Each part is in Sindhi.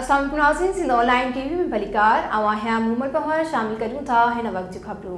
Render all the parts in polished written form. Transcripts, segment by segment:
اسلام عليڪم ناظرين سنڌ آن لائين ٽي وي ۾ ڀليڪار آئون آهيان مومل پنهور شامل ڪريون ٿا هن وقت جون خبرون.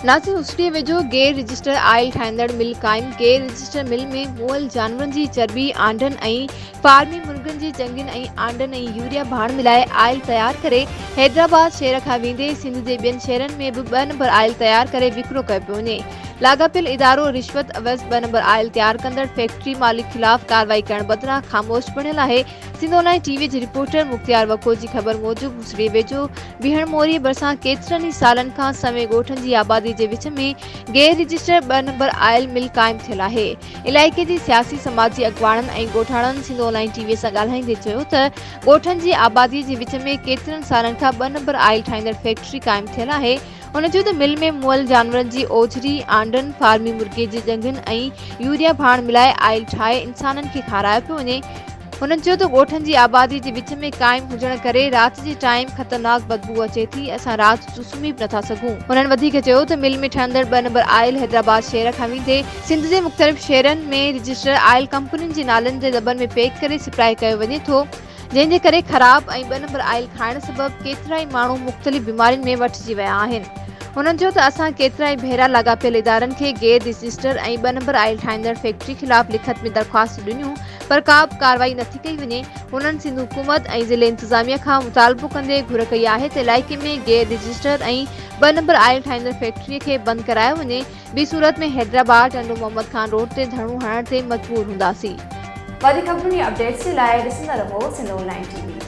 ناظرين اسڙي ويجهو غير رجسٽر آئل ٺاهيندڙ مل قائم غير رجسٽر مل ۾ مئل جانورن جي چرٻي آنڊن ۽ فارمي مرغن جي چنگين ۽ آنڊن ۽ يوريا ڀاڻ ملائي آئل تيار ڪري حيدرآباد شهر کان ويندي سنڌ جي ٻين شهرن ۾ به ٻه نمبر آئل تيار ڪري وڪرو ڪيو پيو وڃي. لاڳاپيل ادارو رشوت عيوض ٻه نمبر آئل تيار ڪندڙ فيڪٽري مالڪ خلاف ڪارروائي ڪرڻ بدران خاموش بڻيل آهي. سنڌ آن لائين ٽي وي جي رپورٽر مختيار وڪو جي خبر موجب هسڙي ويجهو بيهڻ موريء ڀرسان ڪيترن ئي سالن کان سوين ڳوٺن جي آبادي جي وچ ۾ غير رجسٽر ٻه نمبر آئل مل قائم ٿيل آهي. علائقي جي سياسي سماجي اڳواڻن ۽ ڳوٺاڻن سنڌ آن لائين ٽي وي سان ڳالهائيندي چيو ته ڳوٺن جي آبادي جي وچ ۾ ڪيترن سالن کان ٻه نمبر آئل ٺاهيندڙ فيڪٽري قائم ٿيل آهي هن چيو ته مل ۾ مئل جانورن جي اوجهري، آنڊن، فارمي مرغي جي ڄنگهن ۽ يوريا ڀاڻ ملائي آئل ٺاهي انسانن کي کارايو پيو وڃي. هنن چيو ته ڳوٺن جي آبادي جي وچ ۾ قائم هجڻ ڪري رات جي ٽائيم خطرناڪ بدبوء اچي ٿي اسان رات جو سمهي به نٿا سگهون. هنن وڌيڪ چيو ته مل ۾ ٺهندڙ ٻه نمبر آئل حيدرآباد شهر کان ويندي سنڌ جي مختلف شهرن ۾ رجسٽر آئل ڪمپنين جي نالن جي دٻن ۾ پيڪ ڪري سپلائي ڪيو وڃي ٿو جنهن جي ڪري خراب ۽ ٻه نمبر آئل کائڻ سبب ڪيترائي ماڻهو مختلف بيمارين ۾ وٺجي ويا آهن. هنن چيو ته اسان ڪيترائي ڀيرا لاڳاپيل ادارن کي غير رجسٽر ۽ ٻه نمبر آئل ٺاهيندڙ فيڪٽري خلاف لکت ۾ درخواستون ڏنيون پر ڪا به ڪارروائي نٿي ڪئي وڃي. هنن سنڌ حڪومت ۽ ضلعي انتظاميه کان مطالبو ڪندي گهر ڪئي آهي ته علائقي ۾ غير رجسٽر ۽ ٻه نمبر آئل ٺاهيندڙ فيڪٽري کي بند ڪرايو وڃي ٻي صورت ۾ حيدرآباد ٽنڊو محمد خان روڊ تي ڌرڻو هڻڻ تي مجبور هونداسين. وڌيڪ خبرن ۽ اپڊيٽس جي لاء ڏسندا رهو سنڌ آن لائين ٽي وي.